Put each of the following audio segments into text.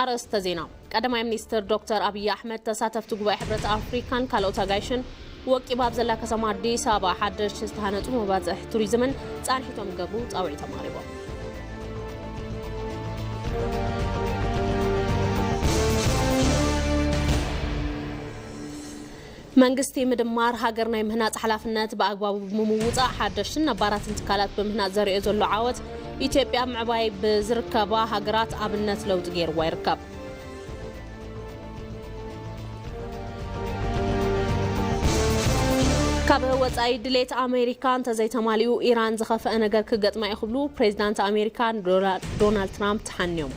ኣርእስተ ዜና። ቀዳማይ ሚኒስትር ዶክተር ኣብይ ኣሕመድ ተሳተፍቲ ጉባኤ ሕብረት ኣፍሪካን ካልኦት ኣጋይሽን ወቂባ ኣብ ዘላ ከተማ ኣዲስ ኣበባ ሓደሽቲ ዝተሃነፁ መባፅሕ ቱሪዝምን ፃንሒቶም ክገብሩ ፃውዒቶም ኣቕሪቦም። መንግስቲ ምድማር ሃገር ናይ ምህናፅ ሓላፍነት ብኣግባቡ ብምውፃእ ሓደሽትን ነባራትን ትካላት ብምህናፅ ዘርእዮ ዘሎ ዓወት ኢትዮጵያ ኣብ ምዕባይ ብዝርከባ ሃገራት ኣብነት ለውጢ ገይርዋ ይርከብ። ካብ ወጻኢ ድሌት ኣሜሪካ እንተዘይተማሊኡ ኢራን ዝኸፍአ ነገር ክገጥማ እዩ ክብሉ ፕሬዚዳንት ኣሜሪካ ዶናልድ ትራምፕ ተሓንዮም።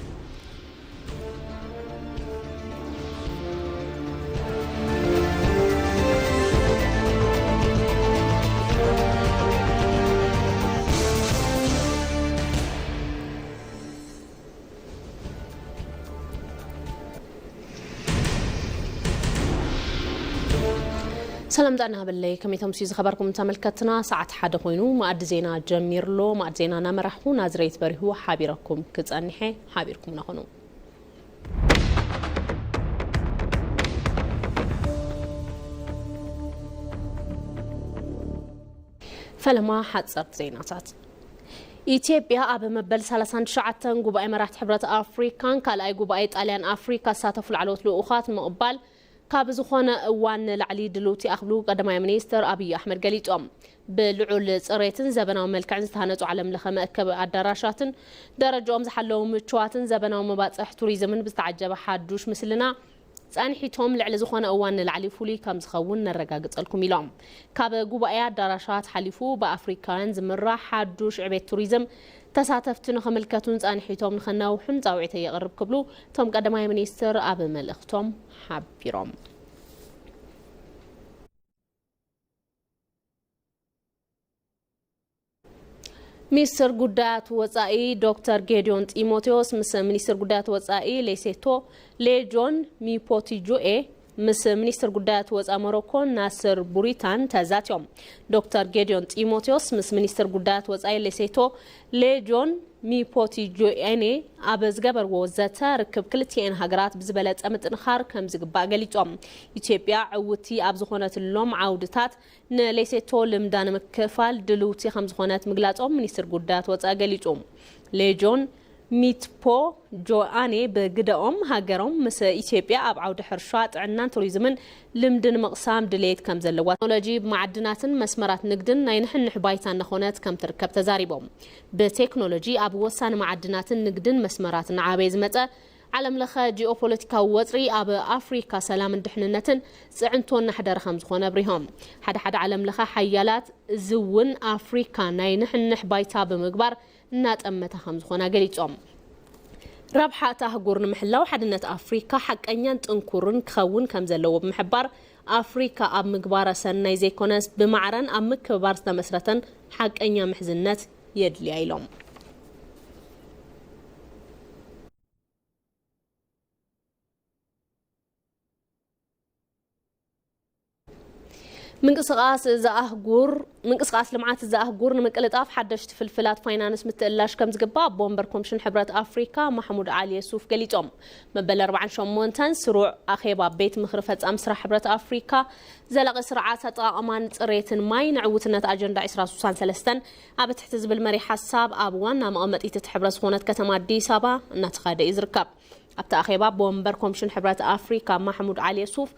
ሰላም ጣና በለይ ከመይ ተምስዩ ዝኸበርኩም ተመልከትና፣ ሰዓት ሓደ ኮይኑ መኣዲ ዜና ጀሚርሎ። መኣዲ ዜና እናመራሕኩ ናዝሬት በሪሁ ሓቢረኩም ክጸንሐ ሓቢርኩም ነኾኑ። ፈለማ ሓጸርቲ ዜናታት። ኢትዮጵያ ኣብ መበል ሰላሳን ትሽዓተን ጉባኤ መራሕቲ ሕብረት ኣፍሪካን ካልኣይ ጉባኤ ጣልያን ኣፍሪካ ዝሳተፉ ላዕለዎት ልኡኻት ምቕባል ካብ ዝኾነ እዋን ንላዕሊ ድልውቲ ኣኽብሉ ቀዳማይ ሚኒስትር ኣብይ ኣሕመድ ገሊጾም። ብልዑል ጽሬትን ዘበናዊ መልክዕን ዝተሃነጹ ዓለም ለኸ መእከብ ኣዳራሻትን ደረጃኦም ዝሓለዉ ምቹዋትን ዘበናዊ መባጽሕ ቱሪዝምን ብዝተዓጀበ ሓዱሽ ምስልና ጸንሒቶም ልዕሊ ዝኾነ እዋን ንላዕሊ ፍሉይ ከም ዝኸውን ነረጋግጸልኩም ኢሎም። ካብ ጉባኤ ኣዳራሻት ሓሊፉ ብኣፍሪካውያን ዝምራሕ ሓዱሽ ዕቤት ቱሪዝም ተሳተፍቲ ንኽምልከቱን ጸንሒቶም ንኸናውሑን ጻውዒተይ የቕርብ ክብሉ እቶም ቀዳማይ ሚኒስትር ኣብ መልእኽቶም ሓቢሮም። ሚኒስትር ጉዳያት ወጻኢ ዶክተር ጌዲዮን ጢሞቴዎስ ምስ ሚኒስትር ጉዳያት ወጻኢ ሌሴቶ ሌጆን ሚፖቲጁኤ፣ ምስ ሚኒስትር ጉዳያት ወጻኢ ሞሮኮ ናስር ቡሪታን ተዛትዮም። ዶክተር ጌዲዮን ጢሞቴዎስ ምስ ሚኒስትር ጉዳያት ወጻኢ ሌሴቶ ሌጆን ሚፖቲጁኤኔ ኣብ ዝገበርዎ ዘተ፣ ርክብ ክልቲኤን ሃገራት ብዝበለጸ ምጥንኻር ከም ዝግባእ ገሊጾም። ኢትዮጵያ ዕውቲ ኣብ ዝኾነትሎም ዓውድታት ንሌሴቶ ልምዳ ንምክፋል ድልውቲ ከም ዝኾነት ምግላጾም ሚኒስትር ጉዳያት ወጻኢ ገሊጹ። ሌጆን ሚትፖ ጆኣኔ ብግደኦም፣ ሃገሮም ምስ ኢትዮጵያ ኣብ ዓውዲ ሕርሻ፣ ጥዕናን ቱሪዝምን ልምዲ ንምቕሳም ድሌት ከም ዘለዋ፣ ቴክኖሎጂ፣ ማዕድናትን መስመራት ንግድን ናይ ንሕንሕ ባይታ እናኾነት ከም ትርከብ ተዛሪቦም። ብቴክኖሎጂ ኣብ ወሳኒ ማዕድናትን ንግድን መስመራት እናዓበየ ዝመጸ ዓለም ለኸ ጂኦፖለቲካዊ ወጥሪ ኣብ ኣፍሪካ ሰላምን ድሕንነትን ጽዕንቶ እናሕደረ ከም ዝኾነ ኣብሪሆም። ሓደ ሓደ ዓለም ለኸ ሓያላት እዚ እውን ኣፍሪካ ናይ ንሕንሕ ባይታ ብምግባር እናጠመታ ከም ዝኾና ገሊጾም። ረብሓ እታ ኣህጉር ንምሕላው ሓድነት ኣፍሪካ ሓቀኛን ጥንኩርን ክኸውን ከም ዘለዎ ብምሕባር፣ ኣፍሪካ ኣብ ምግባረ ሰናይ ዘይኮነስ ብማዕረን ኣብ ምክብባር ዝተመስረተን ሓቀኛ ምሕዝነት የድልያ ኢሎም። ምንቅስቓስ እዛ ኣህጉር ምንቅስቓስ ልምዓት እዛ ኣህጉር ንምቅልጣፍ ሓደሽቲ ፍልፍላት ፋይናንስ ምትእላሽ ከም ዝግባእ ኣቦ ወንበር ኮሚሽን ሕብረት ኣፍሪካ ማሕሙድ ዓሊ የሱፍ ገሊጾም። መበል ኣርባዓን ሸሞንተን ስሩዕ ኣኼባ ቤት ምኽሪ ፈጻሚ ስራሕ ሕብረት ኣፍሪካ ዘላቒ ስርዓት ኣጠቓቕማን ጽሬትን ማይ ንዕውትነት ኣጀንዳ ዕስራ ስሳን ሰለስተን ኣብ ትሕቲ ዝብል መሪሕ ሓሳብ ኣብ ዋና መቐመጢት እቲ ሕብረት ዝኾነት ከተማ ኣዲስ ኣበባ እናተኻየደ እዩ ዝርከብ። ኣብቲ ኣኼባ ኣቦ ወንበር ኮሚሽን ሕብረት ኣፍሪካ ማሕሙድ ዓሊ የሱፍ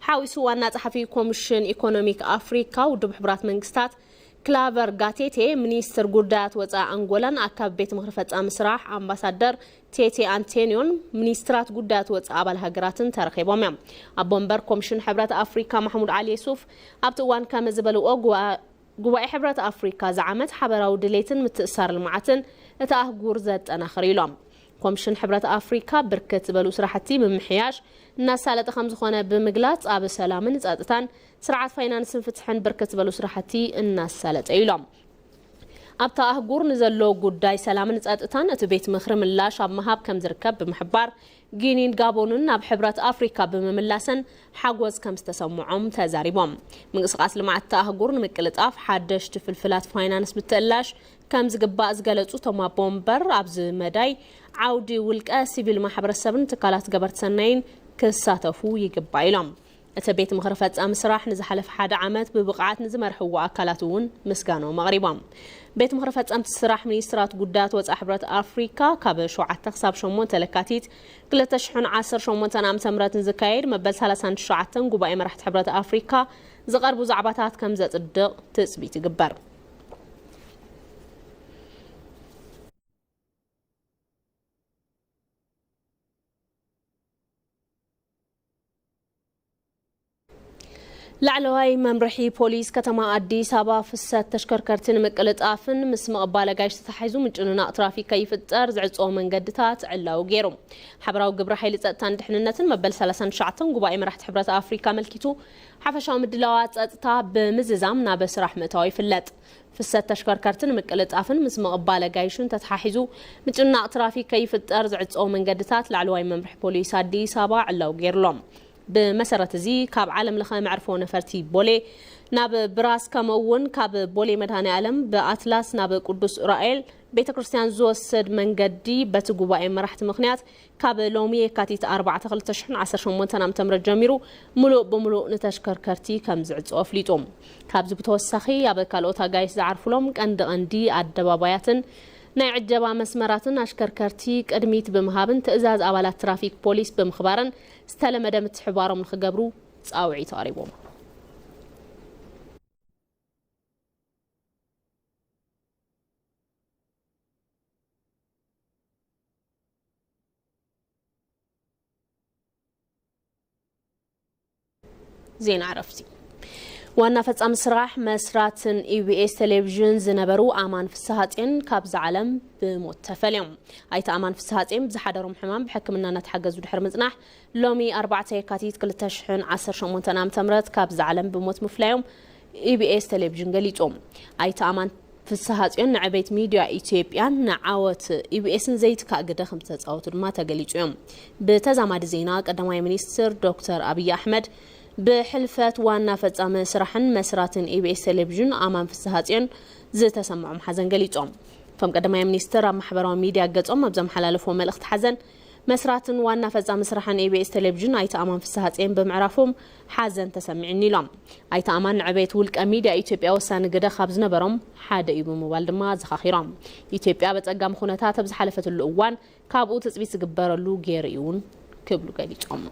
ሓዊሱ ዋና ጸሓፊ ኮሚሽን ኢኮኖሚክ ኣፍሪካ ውድብ ሕቡራት መንግስታት ክላቨር ጋቴቴ፣ ሚኒስትር ጉዳያት ወጻኢ ኣንጎላን ኣካቢ ቤት ምኽሪ ፈጻሚ ስራሕ ኣምባሳደር ቴቴ ኣንቴንዮን ሚኒስትራት ጉዳያት ወጻኢ ኣባል ሃገራትን ተረኺቦም እዮም። ኣቦ ወንበር ኮሚሽን ሕብረት ኣፍሪካ ማሕሙድ ዓሊ የሱፍ ኣብቲ እዋን ከም ዝበልዎ፣ ጉባ- ጉባኤ ሕብረት ኣፍሪካ እዚ ዓመት ሓበራዊ ድሌትን ምትእሳር ልምዓትን እታ ኣህጉር ዘጠናኽር ኢሎም። ኮሚሽን ሕብረት ኣፍሪካ ብርክት ዝበሉ ስራሕቲ ምምሕያሽ እናሳለጠ ከም ዝኾነ ብምግላጽ፣ ኣብ ሰላምን ጸጥታን ስርዓት ፋይናንስን ፍትሕን ብርክት ዝበሉ ስራሕቲ እናሳለጠ እዩ ኢሎም። ኣብታ ኣህጉር ንዘሎ ጉዳይ ሰላምን ጸጥታን እቲ ቤት ምኽሪ ምላሽ ኣብ ምሃብ ከም ዝርከብ ብምሕባር፣ ጊኒን ጋቦንን ናብ ሕብረት ኣፍሪካ ብምምላሰን ሓጎስ ከም ዝተሰምዖም ተዛሪቦም። ምንቅስቓስ ልምዓት እታ ኣህጉር ንምቅልጣፍ ሓደሽቲ ፍልፍላት ፋይናንስ ምትእላሽ ከም ዝግባእ ዝገለጹ እቶም ኣቦ ወንበር፣ ኣብዚ መዳይ ዓውዲ ውልቀ ሲቪል ማሕበረሰብን ትካላት ገበርቲ ሰናይን ክሳተፉ ይግባእ ኢሎም። እቲ ቤት ምኽሪ ፈጻሚ ስራሕ ንዝሓለፈ ሓደ ዓመት ብብቕዓት ንዝመርሕዎ ኣካላት እውን ምስጋናኦም ኣቕሪቦም። ቤት ምኽሪ ፈጸምቲ ስራሕ ሚኒስትራት ጉዳያት ወጻኢ ሕብረት ኣፍሪካ ካብ ሸውዓተ ክሳብ ሸሞንተ ለካቲት ክልተ ሽሕን ዓሰርተ ሸሞንተን ዓመተ ምህረት ንዝካየድ መበል ሰላሳን ትሽዓተን ጉባኤ መራሕቲ ሕብረት ኣፍሪካ ዝቐርቡ ዛዕባታት ከም ዘጽድቕ ትጽቢት ይግበር። ላዕለዋይ መምርሒ ፖሊስ ከተማ ኣዲስ ኣበባ ፍሰት ተሽከርከርቲ ንምቅልጣፍን ምስ ምቕባል ኣጋይሽ ተታሒዙ ምጭንናቕ ትራፊክ ከይፍጠር ዝዕጾ መንገድታት ዕላዊ ገይሩ። ሓበራዊ ግብረ ሓይሊ ጸጥታን ድሕንነትን መበል ሰላሳን ትሽዓተን ጉባኤ መራሕቲ ሕብረት ኣፍሪካ ኣመልኪቱ ሓፈሻዊ ምድላዋት ጸጥታ ብምዝዛም ናብ ስራሕ ምእታው ይፍለጥ። ፍሰት ተሽከርከርቲ ንምቅልጣፍን ምስ ምቕባል ኣጋይሽን ተተሓሒዙ ምጭንናቕ ትራፊክ ከይፍጠር ዝዕጸው መንገድታት ላዕለዋይ መምርሒ ፖሊስ ኣዲስ ኣበባ ዕላዊ ገይሩሎም። ብመሰረት እዚ ካብ ዓለም ለኸ መዕርፎ ነፈርቲ ቦሌ ናብ ብራስ ከምኡ እውን ካብ ቦሌ መድኃኔ ዓለም ብኣትላስ ናብ ቅዱስ ራኤል ቤተ ክርስቲያን ዝወስድ መንገዲ በቲ ጉባኤ መራሕቲ ምኽንያት ካብ ሎሚ የካቲት ኣርባዕተ ክልተ ሽሕን ዓሰርተ ሸሞንተን ዓመተ ምህረት ጀሚሩ ምሉእ ብምሉእ ንተሽከርከርቲ ከም ዝዕጾ ኣፍሊጡ። ካብዚ ብተወሳኺ ኣብ ካልኦት ኣጋይሽ ዝዓርፉሎም ቀንዲ ቀንዲ ኣደባባያትን ናይ ዕጀባ መስመራትን ኣሽከርከርቲ ቅድሚት ብምሃብን ትእዛዝ ኣባላት ትራፊክ ፖሊስ ብምኽባርን ዝተለመደ ምትሕባሮም ንኽገብሩ ጻውዒት ኣቕሪቦም። ዜና ዕረፍቲ። ዋና ፈጻሚ ስራሕ መስራትን ኢቢኤስ ቴሌቪዥን ዝነበሩ ኣማን ፍስሃጽዮን ካብዛ ዓለም ብሞት ተፈልዮም። ኣይተ ኣማን ፍስሃጽዮን ብዝሓደሮም ሕማም ብሕክምና እናተሓገዙ ድሕሪ ምጽናሕ ሎሚ ኣርባዕተ የካቲት ክልተ ሽሕን ዓሰርተ ሸሞንተን ዓመተ ምህረት ካብዛ ዓለም ብሞት ምፍላዮም ኢቢኤስ ቴሌቪዥን ገሊጹ። ኣይተ ኣማን ፍስሃጽዮን ንዕቤት ሚድያ ኢትዮጵያን ንዓወት ኢቢኤስን ዘይትካእ ግደ ከም ዝተጻወቱ ድማ ተገሊጹ እዮም። ብተዛማዲ ዜና ቀዳማይ ሚኒስትር ዶክተር ኣብይ ኣሕመድ ብሕልፈት ዋና ፈጻሚ ስራሕን መስራትን ኢቢኤስ ቴሌቪዥን ኣማን ፍስሃጽዮን ዝተሰምዖም ሓዘን ገሊጾም። እቶም ቀዳማይ ሚኒስትር ኣብ ማሕበራዊ ሚድያ ገጾም ኣብ ዘመሓላለፍዎ መልእኽቲ ሓዘን መስራትን ዋና ፈጻሚ ስራሕን ኢቢኤስ ቴሌቪዥን ኣይተ ኣማን ፍስሃጽዮን ብምዕራፎም ሓዘን ተሰሚዕኒ ኢሎም። ኣይተ ኣማን ንዕቤት ውልቀ ሚድያ ኢትዮጵያ ወሳኒ ግደ ካብ ዝነበሮም ሓደ እዩ ብምባል ድማ ኣዘኻኺሮም። ኢትዮጵያ በጸጋሚ ኩነታት ኣብ ዝሓለፈትሉ እዋን ካብኡ ትጽቢት ዝግበረሉ ገይሩ እዩ እውን ክብሉ ገሊጾም።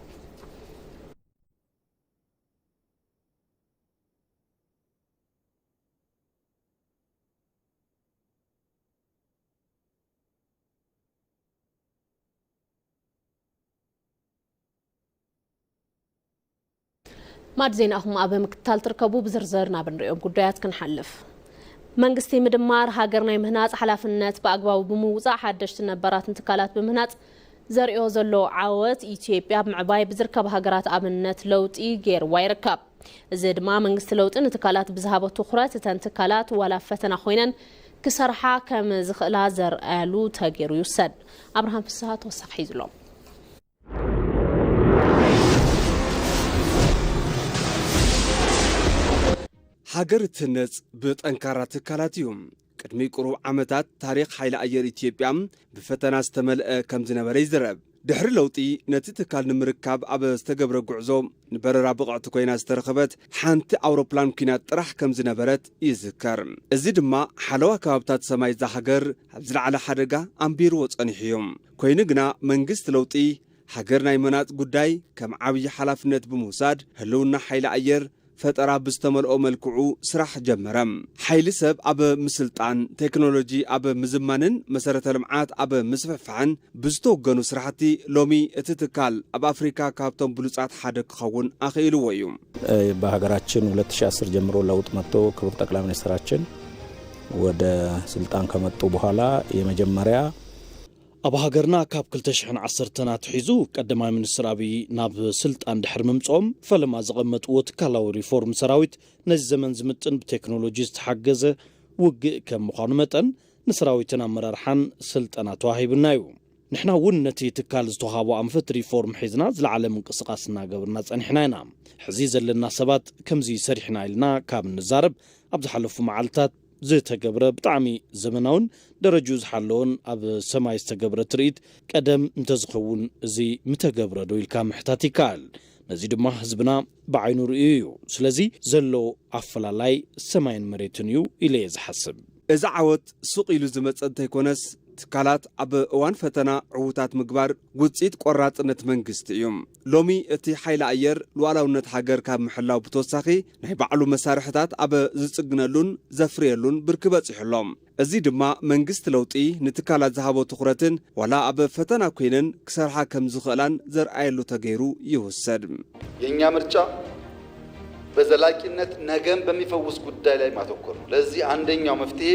ማድ ዜናኹም ኣብ ምክትታል ትርከቡ፣ ብዝርዝር ናብ እንሪኦም ጉዳያት ክንሓልፍ። መንግስቲ ምድማር ሃገር ናይ ምህናጽ ሓላፍነት ብኣግባቡ ብምውጻእ ሓደሽትን ነባራትን ትካላት ብምህናጽ ዘርእዮ ዘሎ ዓወት ኢትዮጵያ ኣብ ምዕባይ ብዝርከባ ሃገራት ኣብነት ለውጢ ገይርዋ ይርከብ። እዚ ድማ መንግስቲ ለውጢ ንትካላት ብዝሃቦ ትኹረት እተን ትካላት ዋላ ፈተና ኮይነን ክሰርሓ ከም ዝኽእላ ዘርኣያሉ ተገይሩ ይውሰድ። ኣብርሃም ፍስሃ ተወሳኺ ሒዙ ኣሎ። ሃገር እትህነጽ ብጠንካራ ትካላት እዩ። ቅድሚ ቅሩብ ዓመታት ታሪኽ ሓይሊ ኣየር ኢትዮጵያ ብፈተና ዝተመልአ ከም ዝነበረ ይዝረብ። ድሕሪ ለውጢ ነቲ ትካል ንምርካብ ኣብ ዝተገብረ ጉዕዞ ንበረራ ብቕዕቲ ኮይና ዝተረኸበት ሓንቲ ኣውሮፕላን ኲናት ጥራሕ ከም ዝነበረት ይዝከር። እዚ ድማ ሓለዋ ከባብታት ሰማይ እዛ ሃገር ኣብ ዝለዓለ ሓደጋ ኣንቢርዎ ጸኒሑ እዩ። ኮይኑ ግና መንግስቲ ለውጢ ሃገር ናይ ምህናጽ ጉዳይ ከም ዓብዪ ሓላፍነት ብምውሳድ ህልውና ሓይሊ ኣየር ፈጠራ ብዝተመልኦ መልክዑ ስራሕ ጀመረ። ሓይሊ ሰብ ኣብ ምስልጣን፣ ቴክኖሎጂ ኣብ ምዝማንን መሰረተ ልምዓት ኣብ ምስፍሕፋሕን ብዝተወገኑ ስራሕቲ ሎሚ እቲ ትካል ኣብ ኣፍሪካ ካብቶም ብሉጻት ሓደ ክኸውን ኣኽኢልዎ እዩ። በሀገራችን ሁለት ሺ አስር ጀምሮ ለውጥ መጥቶ ክቡር ጠቅላይ ሚኒስትራችን ወደ ስልጣን ከመጡ በኋላ የመጀመሪያ ኣብ ሃገርና ካብ ክልተ ሽሕን ዓሰርተን ኣትሒዙ ቀዳማይ ሚኒስትር ኣብይ ናብ ስልጣን ድሕሪ ምምፅኦም ፈለማ ዘቐመጥዎ ትካላዊ ሪፎርም ሰራዊት ነዚ ዘመን ዝምጥን ብቴክኖሎጂ ዝተሓገዘ ውግእ ከም ምዃኑ መጠን ንሰራዊትን ኣመራርሓን ስልጠና ተዋሂቡና እዩ። ንሕና እውን ነቲ ትካል ዝተውሃቦ ኣንፈት ሪፎርም ሒዝና ዝለዓለ ምንቅስቓስ እናገበርና ጸኒሕና ኢና። ሕዚ ዘለና ሰባት ከምዚ ሰሪሕና ኢልና ካብ እንዛረብ ኣብ ዝሓለፉ መዓልታት ዝተገብረ ብጣዕሚ ዘመናውን ደረጅኡ ዝሓለወን ኣብ ሰማይ ዝተገብረ ትርኢት ቀደም እንተዝኸውን እዚ ምተገብረ ዶ ኢልካ ምሕታት ይከኣል። ነዚ ድማ ህዝብና ብዓይኑ ርእዩ እዩ። ስለዚ ዘሎ ኣፈላላይ ሰማይን መሬትን እዩ ኢለ እየ ዝሓስብ። እዚ ዓወት ሱቕ ኢሉ ዝመጸ እንተይኮነስ፣ ትካላት ኣብ እዋን ፈተና ዕዉታት ምግባር ውጽኢት ቆራጽነት መንግስቲ እዩ። ሎሚ እቲ ሓይሊ ኣየር ሉዓላውነት ሃገር ካብ ምሕላው ብተወሳኺ፣ ናይ ባዕሉ መሳርሕታት ኣብ ዝጽግነሉን ዘፍርየሉን ብርኪ በጺሑ ኣሎ። እዚ ድማ መንግስቲ ለውጢ ንትካላት ዝሃቦ ትኹረትን ዋላ ኣብ ፈተና ኮይነን ክሰርሓ ከም ዝኽእላን ዘርኣየሉ ተገይሩ ይውሰድ። የእኛ ምርጫ በዘላቂነት ነገን በሚፈውስ ጉዳይ ላይ ማተኮር ነው። ለዚህ አንደኛው መፍትሄ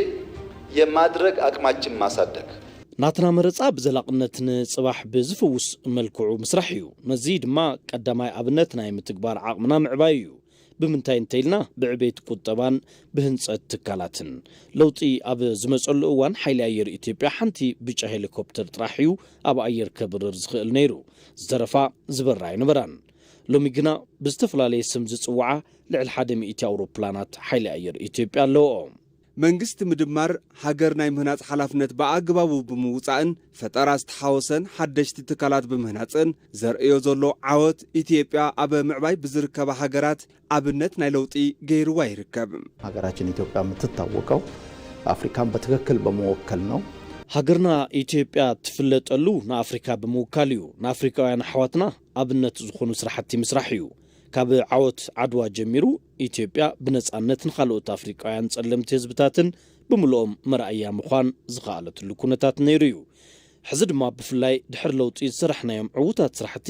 የማድረግ አቅማችን ማሳደግ። ናትና መረጻ ብዘላቕነት ንጽባሕ ብዝፍውስ መልክዑ ምስራሕ እዩ። ነዚ ድማ ቀዳማይ ኣብነት ናይ ምትግባር ዓቕምና ምዕባይ እዩ። ብምንታይ እንተኢልና፣ ብዕቤት ቁጠባን ብህንጸት ትካላትን። ለውጢ ኣብ ዝመጸሉ እዋን ሓይሊ ኣየር ኢትዮጵያ ሓንቲ ብጫ ሄሊኮፕተር ጥራሕ እዩ ኣብ ኣየር ከብርር ዝኽእል ነይሩ። ዝተረፋ ዝበራ ኣይነበራን። ሎሚ ግና ብዝተፈላለየ ስም ዝጽውዓ ልዕሊ ሓደ ሚእቲ ኣውሮፕላናት ሓይሊ ኣየር ኢትዮጵያ ኣለዎ። መንግስቲ ምድማር ሃገር ናይ ምህናጽ ሓላፍነት ብኣግባቡ ብምውጻእን ፈጠራ ዝተሓወሰን ሓደሽቲ ትካላት ብምህናጽን ዘርእዮ ዘሎ ዓወት ኢትዮጵያ ኣብ ምዕባይ ብዝርከባ ሃገራት ኣብነት ናይ ለውጢ ገይርዋ ይርከብ። ሀገራችን ኢትዮጵያ የምትታወቀው አፍሪካን በትክክል በመወከል ነው። ሃገርና ኢትዮጵያ ትፍለጠሉ ንኣፍሪካ ብምውካል እዩ። ንኣፍሪካውያን ኣሕዋትና ኣብነት ዝኾኑ ስራሕቲ ምስራሕ እዩ። ካብ ዓወት ዓድዋ ጀሚሩ ኢትዮጵያ ብነጻነት ንኻልኦት ኣፍሪቃውያን ጸለምቲ ህዝብታትን ብምልኦም መርኣያ ምዃን ዝኸኣለትሉ ኩነታት ነይሩ እዩ። ሕዚ ድማ ብፍላይ ድሕሪ ለውጢ ዝሰራሕናዮም ዕዉታት ስራሕቲ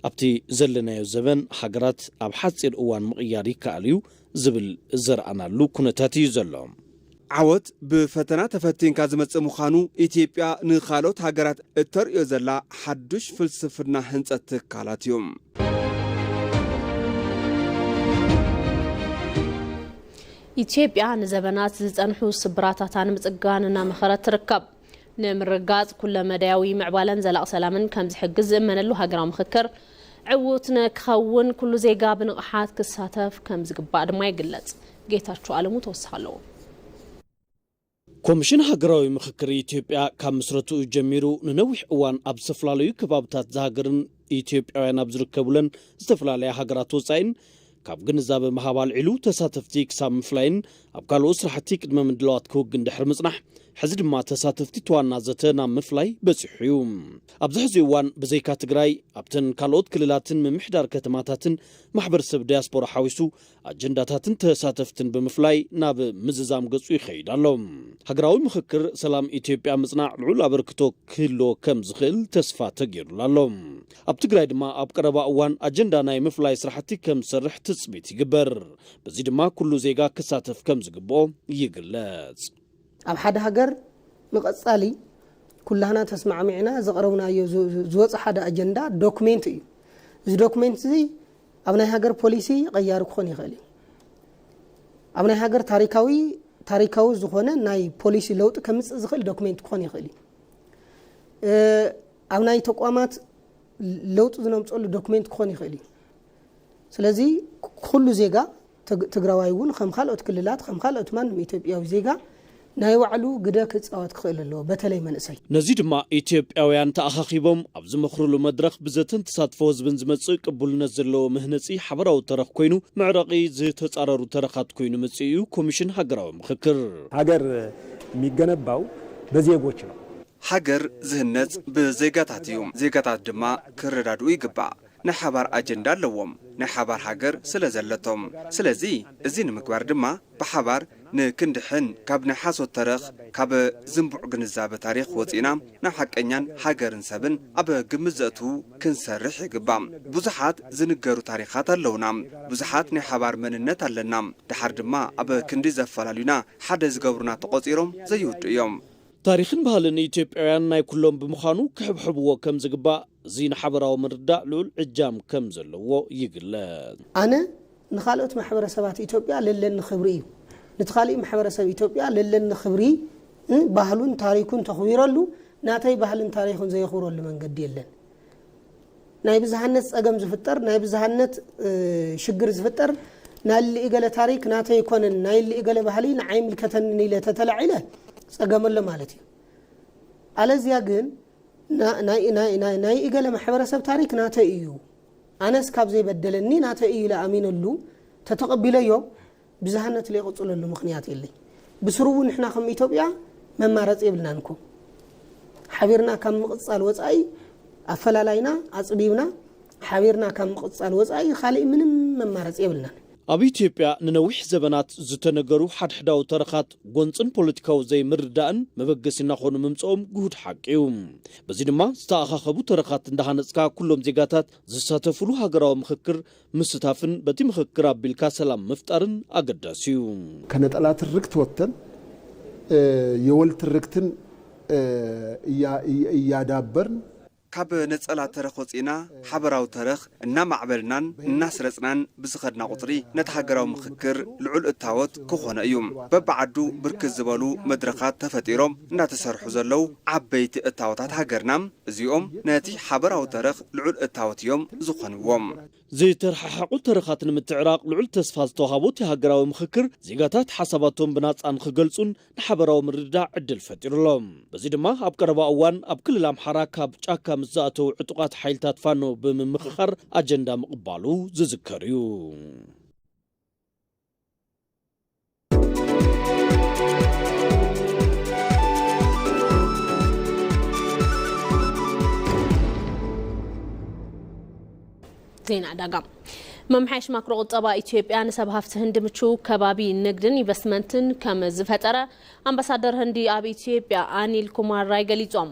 ኣብቲ ዘለናዮ ዘበን ሃገራት ኣብ ሓጺር እዋን ምቕያር ይከኣል እዩ ዝብል ዘርኣናሉ ኩነታት እዩ ዘሎ። ዓወት ብፈተና ተፈቲንካ ዝመጽእ ምዃኑ ኢትዮጵያ ንኻልኦት ሃገራት እተርእዮ ዘላ ሓዱሽ ፍልስፍና ህንጸት ትካላት እዩ። ኢትዮጵያ ንዘበናት ዝጸንሑ ስብራታታ ንምጽጋን እናመኸረት ትርከብ። ንምርግጋጽ ኩለመዳያዊ ምዕባለን ዘላቕ ሰላምን ከም ዝሕግዝ ዝእመነሉ ሃገራዊ ምኽክር ዕዉት ንክኸውን ኩሉ ዜጋ ብንቕሓት ክሳተፍ ከም ዝግባእ ድማ ይግለጽ። ጌታቸው ኣለሙ ተወሳኺ ኣለዎ። ኮሚሽን ሃገራዊ ምኽክር ኢትዮጵያ ካብ ምስረትኡ ጀሚሩ ንነዊሕ እዋን ኣብ ዝተፈላለዩ ከባብታት ዝሃገርን ኢትዮጵያውያን ኣብ ዝርከቡለን ዝተፈላለያ ሃገራት ወጻኢን ካብ ግንዛበ ምሃብ ኣልዒሉ ተሳተፍቲ ክሳብ ምፍላይን ኣብ ካልኦት ስራሕቲ ቅድመ ምድላዋት ክውግን ድሕሪ ምጽናሕ፣ ሕዚ ድማ ተሳተፍቲ እቲ ዋና ዘተ ናብ ምፍላይ በጺሑ እዩ። ኣብዚ ሕዚ እዋን ብዘይካ ትግራይ ኣብተን ካልኦት ክልላትን ምምሕዳር ከተማታትን ማሕበረሰብ ዲያስፖራ ሓዊሱ ኣጀንዳታትን ተሳተፍትን ብምፍላይ ናብ ምዝዛም ገጹ ይኸይድ ኣሎ። ሃገራዊ ምኽክር ሰላም ኢትዮጵያ ምጽናዕ ልዑል ኣበርክቶ ክህልዎ ከም ዝኽእል ተስፋ ተገይሩሉ ኣሎ። ኣብ ትግራይ ድማ ኣብ ቀረባ እዋን ኣጀንዳ ናይ ምፍላይ ስራሕቲ ከም ዝሰርሕ ትጽቢት ይግበር። በዚ ድማ ኩሉ ዜጋ ክሳተፍ ከም ዝግብኦ ይግለጽ። ኣብ ሓደ ሃገር ንቐጻሊ ኩላህና ተስማዕሚዕና ዘቕረብናዮ ዝ- ዝ- ዝወጽእ ሓደ ኣጀንዳ ዶክሜንት እዩ። እዚ ዶክሜንት እዚ ኣብ ናይ ሃገር ፖሊሲ ቀያሪ ክኾን ይኽእል እዩ። ኣብ ናይ ሃገር ታሪካዊ ታሪካዊ ዝኾነ ናይ ፖሊሲ ለውጢ ከምጽእ ዝኽእል ዶክሜንት ክኾን ይኽእል እዩ። እ፣ ኣብ ናይ ተቋማት ለውጢ ዝነምፀሉ ዶክሜንት ክኾን ይኽእል እዩ። ስለዚ ኩሉ ዜጋ ትግ- ትግራዋይ እውን ከም ካልኦት ክልላት ከም ካልኦት ማንም ኢትዮጵያዊ ዜጋ ናይ ባዕሉ ግደ ክፃወት ክኽእል ኣለዎ፣ በተለይ መንእሰይ። ነዚ ድማ ኢትዮጵያውያን ተኣኻኺቦም ኣብ ዝመኽርሉ መድረኽ ብዘተን ተሳትፎ ህዝብን ዝመጽእ ቅቡልነት ዘለዎ መህነጺ ሓበራዊ ተረኽ ኮይኑ፣ መዕረቒ ዝተጻረሩ ተረኻት ኮይኑ መጺኡ እዩ ኮሚሽን ሃገራዊ ምኽክር። ሃገር የሚገነባው በዜጎች ነው። ሃገር ዝህነጽ ብዜጋታት እዩ። ዜጋታት ድማ ክረዳድኡ ይግባእ። ናይ ሓባር ኣጀንዳ ኣለዎም። ናይ ሓባር ሃገር ስለ ዘለቶም። ስለዚ እዚ ንምግባር ድማ ብሓባር ንክንድሕን ካብ ናይ ሓሶት ተረኽ ካብ ዝንቡዕ ግንዛበ ታሪኽ ወጺእና ናብ ሓቀኛን ሃገርን ሰብን ኣብ ግምት ዘእትዉ ክንሰርሕ ይግባእ። ብዙሓት ዝንገሩ ታሪኻት ኣለዉና። ብዙሓት ናይ ሓባር መንነት ኣለና። ደሓር ድማ ኣብ ክንዲ ዘፈላልዩና ሓደ ዝገብሩና ተቖጺሮም ዘይውዱ እዮም። ታሪኽን ባህልን ኢትዮጵያውያን ናይ ኩሎም ብምዃኑ ክሕብሕብዎ ከም ዝግባእ እዚ ንሓበራዊ ምርዳእ ልዑል ዕጃም ከም ዘለዎ ይግለጽ። ኣነ ንኻልኦት ማሕበረሰባት ኢትዮጵያ ለለኒ ክብሪ እዩ። ነቲ ካሊእ ማሕበረሰብ ኢትዮጵያ ለለኒ ክብሪ እ፣ ባህሉን ታሪኩን ተኽቢረሉ ናተይ ባህልን ታሪኽን ዘየኽብረሉ መንገዲ የለን። ናይ ብዝሃነት ፀገም ዝፍጠር ናይ ብዝሃነት እ፣ ሽግር ዝፍጠር ናይ ልኢ ገለ ታሪክ ናተይ ኣይኮነን፣ ናይ ልኢ ገለ ባህሊ ንዓይ ይምልከተንን ኢለ ተተላዒለ ጸገም ኣሎ ማለት እዩ። ኣለዚያ ግን ና-፣ ናይ፣ ናይ፣ ናይ፣ ናይ እገለ ማሕበረሰብ ታሪክ ናተይ እዩ፣ ኣነስ ካብ ዘይበደለኒ ናተይ እዩ ኢለ ኣሚነሉ ተተቐቢለዮ፣ ብዝሃነት ለይቕጽለሉ ምኽንያት የለይ። ብስሩ እውን ንሕና ከም ኢትዮጵያ መማረጺ የብልናን እኮ። ሓቢርና ካብ ምቕጻል ወጻኢ፣ ኣፈላላይና ኣጽቢብና ሓቢርና ካብ ምቕጻል ወጻኢ ካልእ ምንም መማረጺ የብልናን። ኣብ ኢትዮጵያ ንነዊሕ ዘበናት ዝተነገሩ ሓድሕዳዊ ተረኻት ጎንጽን ፖለቲካዊ ዘይምርዳእን መበገሲ እናኾኑ ምምጽኦም ግሁድ ሓቂ እዩ። በዚ ድማ ዝተኣኻኸቡ ተረኻት እንዳሃነጽካ ኩሎም ዜጋታት ዝሳተፉሉ ሃገራዊ ምኽክር ምስታፍን በቲ ምኽክር ኣቢልካ ሰላም ምፍጣርን ኣገዳሲ እዩ። ከነጠላ ትርክት ወጥተን፣ እ፣ የወል ትርክትን፣ እ፣ እያ-፣ እያ-፣ እያዳበርን ካብ ነጸላ ተረኽ ወጺእና ሓበራዊ ተረኽ እናማዕበልናን እናስረጽናን ብዝኸድና ቁጽሪ ነቲ ሃገራዊ ምኽክር ልዑል እታወት ክኾነ እዩ። በብዓዱ ብርክት ዝበሉ መድረኻት ተፈጢሮም እናተሰርሑ ዘለዉ ዓበይቲ እታወታት ሃገርና እዚኦም ነቲ ሓበራዊ ተረኽ ልዑል እታወት እዮም ዝኾንዎም። ዝተረሓሓቑ ተረኻት ንምትዕራቕ ልዑል ተስፋ ዝተዋሃቦ እቲ ሃገራዊ ምኽክር ዜጋታት ሓሳባቶም ብናጻ ንኽገልጹን ንሓበራዊ ምርድዳእ ዕድል ፈጢሩሎም። በዚ ድማ ኣብ ቀረባ እዋን ኣብ ክልል ኣምሓራ ካብ ጫካ ምስ ዝኣተዉ ዕጡቓት ሓይልታት ፋኖ ብምምኽኻር ኣጀንዳ ምቕባሉ ዝዝከር እዩ። ዜና ዕዳጋ። መምሓየሽ ማክሮ ቁጠባ ኢትዮጵያ ንሰብ ሃፍቲ ህንዲ ምቹው ከባቢ ንግድን ኢንቨስትመንትን ከም ዝፈጠረ ኣምባሳደር ህንዲ ኣብ ኢትዮጵያ ኣኒል ኩማር ራይ ገሊጾም።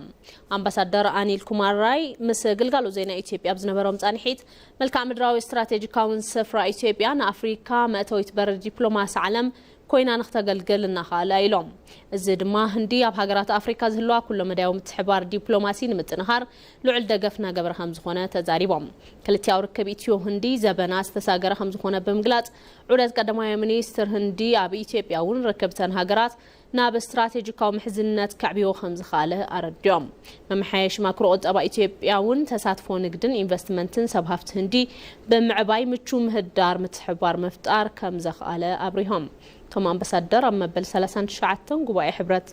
ኣምባሳደር ኣኒል ኩማር ራይ ምስ ግልጋሎት ዜና ኢትዮጵያ ኣብ ዝነበሮም ጻንሒት፣ መልክዓ ምድራዊ ስትራቴጂካውን ስፍራ ኢትዮጵያ ንኣፍሪካ መእተዊት በር ዲፕሎማሲ ዓለም ኮይና ንክተገልግል እናኸኣላ ኢሎም። እዚ ድማ ህንዲ ኣብ ሃገራት ኣፍሪካ ዝህልዋ ኩሎ መዳያዊ ምትሕባር ዲፕሎማሲ ንምጥንኻር ልዑል ደገፍ እናገበረ ከም ዝኾነ ተዛሪቦም። ክልቲያዊ ርክብ ኢትዮ ህንዲ ዘበና ዝተሳገረ ከም ዝኾነ ብምግላጽ፣ ዑደት ቀዳማይ ሚኒስትር ህንዲ ኣብ ኢትዮጵያ እውን ርክብተን ሃገራት ናብ ስትራቴጂካዊ ምሕዝነት ከዕብዮ ከም ዝኸኣለ ኣረዲኦም። መመሓየሽ ማክሮ ቁጠባ ኢትዮጵያ እውን ተሳትፎ ንግድን ኢንቨስትመንትን ሰብ ሃፍቲ ህንዲ ብምዕባይ ምቹው ምህዳር ምትሕብባር ምፍጣር ከም ዘኽኣለ ኣብሪሆም። እቶም ኣምባሳደር ኣብ መበል ሰላሳን ትሽዓተን ጉባኤ ሕብረት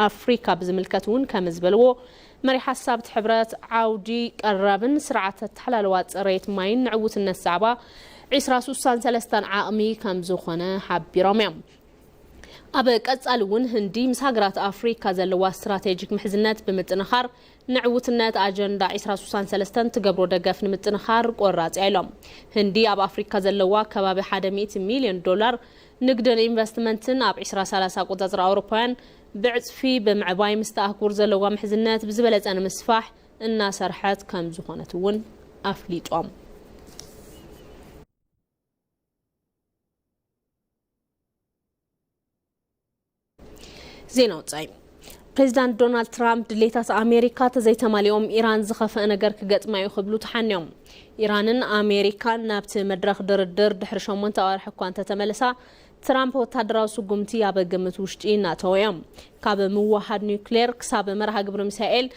ኣፍሪካ ብዝምልከት እውን ከም ዝበልዎ፣ መሪሕ ሓሳብ እቲ ሕብረት ዓውዲ ቀረብን ስርዓት ኣተሓላልዋ ጽሬት ማይን ንዕውትነት ዛዕባ ዒስራ ስሳን ሰለስተን ዓቕሚ ከም ዝኾነ ሓቢሮም እዮም። ኣብ ቀጻሊ እውን ህንዲ ምስ ሃገራት ኣፍሪካ ዘለዋ ስትራቴጂክ ምሕዝነት ብምጥንኻር ንዕውትነት ኣጀንዳ ዒስራ ስሳን ሰለስተን ትገብሮ ደገፍ ንምጥንኻር ቆራጽ እያ ኢሎም። ህንዲ ኣብ ኣፍሪካ ዘለዋ ከባቢ ሓደ ሚእቲ ሚልዮን ዶላር ንግድን ኢንቨስትመንትን ኣብ ዒስራ ሰላሳ ኣቆጻጽራ ኣውሮፓውያን ብዕጽፊ ብምዕባይ ምስቲ ኣህጉር ዘለዋ ምሕዝነት ብዝበለጸ ንምስፋሕ እናሰርሐት ከም ዝኾነት እውን ኣፍሊጦም። ዜና ወጻኢ። ፕሬዚዳንት ዶናልድ ትራምፕ ድሌታት ኣሜሪካ ተዘይተማሊኦም ኢራን ዝኸፍአ ነገር ክገጥማ እዩ ክብሉ ተሓንዮም። ኢራንን ኣሜሪካን ናብቲ መድረኽ ድርድር ድሕሪ ሸሞንተ ኣዋርሕ እኳ እንተተመለሳ፣ ትራምፕ ወታደራዊ ስጉምቲ ኣብ ግምት ውሽጢ እናተወ እዮም። ካብ ምውሃድ ኒውክሌር ክሳብ መርሃ ግብሪ ሚሳኤል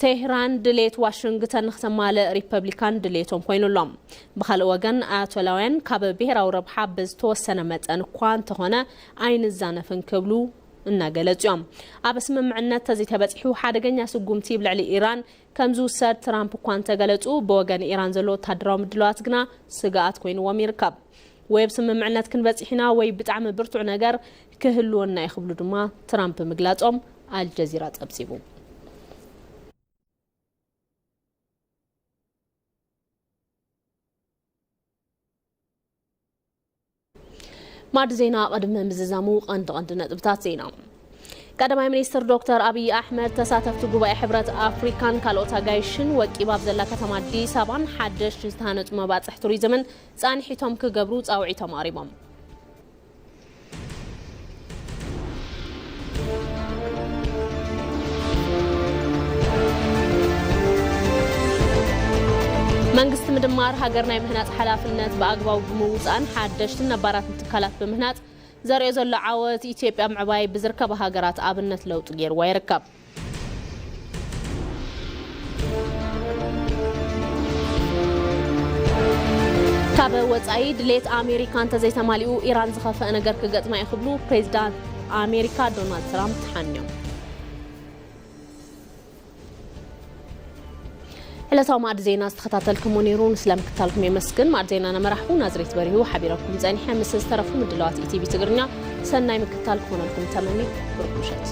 ቴህራን ድሌት ዋሽንግተን ንክተማልእ ሪፐብሊካን ድሌቶም ኮይኑ ኣሎ። ብኻልእ ወገን ኣያቶላውያን ካብ ብሔራዊ ረብሓ ብዝተወሰነ መጠን እኳ እንተኾነ ኣይንዛነፍን ክብሉ እናገለጹ እዮም። ኣብ ስምምዕነት ተዘይተበጺሑ ሓደገኛ ስጉምቲ ብልዕሊ ኢራን ከም ዝውሰድ ትራምፕ እኳ እንተገለጹ፣ ብወገን ኢራን ዘሎ ወታደራዊ ምድላዋት ግና ስግኣት ኮይንዎም ይርከብ። ወይ ኣብ ስምምዕነት ክንበጽሕ ኢና ወይ ብጣዕሚ ብርቱዕ ነገር ክህልወና እዩ ክብሉ ድማ ትራምፕ ምግላጾም ኣልጀዚራ ጸብጺቡ። ማዕዲ ዜና ቅድሚ ምዝዛሙ ቀንዲ ቀንዲ ነጥብታት ዜና። ቀዳማይ ሚኒስትር ዶክተር ኣብይ ኣሕመድ ተሳተፍቲ ጉባኤ ሕብረት ኣፍሪካን ካልኦት ኣጋይሽን ወቂባ ኣብ ዘላ ከተማ ኣዲስ ኣበባን ሓደሽቲ ዝተሃነፁ መባፅሕ ቱሪዝምን ፃንሒቶም ክገብሩ ፃውዒቶም ኣቕሪቦም። መንግስቲ ምድማር ሃገር ናይ ምህናፅ ሓላፍነት ብኣግባቡ ብምውፃእን ሓደሽትን ነባራትን ትካላት ብምህናፅ ዘርእዮ ዘሎ ዓወት ኢትዮጵያ ምዕባይ ብዝርከባ ሃገራት ኣብነት ለውጢ ገይርዋ ይርከብ። ካብ ወጻኢ ድሌት ኣሜሪካ እንተዘይተማሊኡ ኢራን ዝኸፍአ ነገር ክገጥማ እዩ ክብሉ ፕሬዚዳንት ኣሜሪካ ዶናልድ ትራምፕ ተሓንዮም። ዕለታዊ ማዕድ ዜና ዝተኸታተልኩሞ ነይሩ። ንስለ ምክታልኩም የመስግን። ማዕድ ዜና ነመራሕኹ ናዝሬት በሪሁ ሓቢረኩም ጸኒሐ። ምስ ዝተረፉ ምድላዋት ኢቲቪ ትግርኛ ሰናይ ምክታል ክኾነልኩም ተመኒ። ብሩክ ምሸት።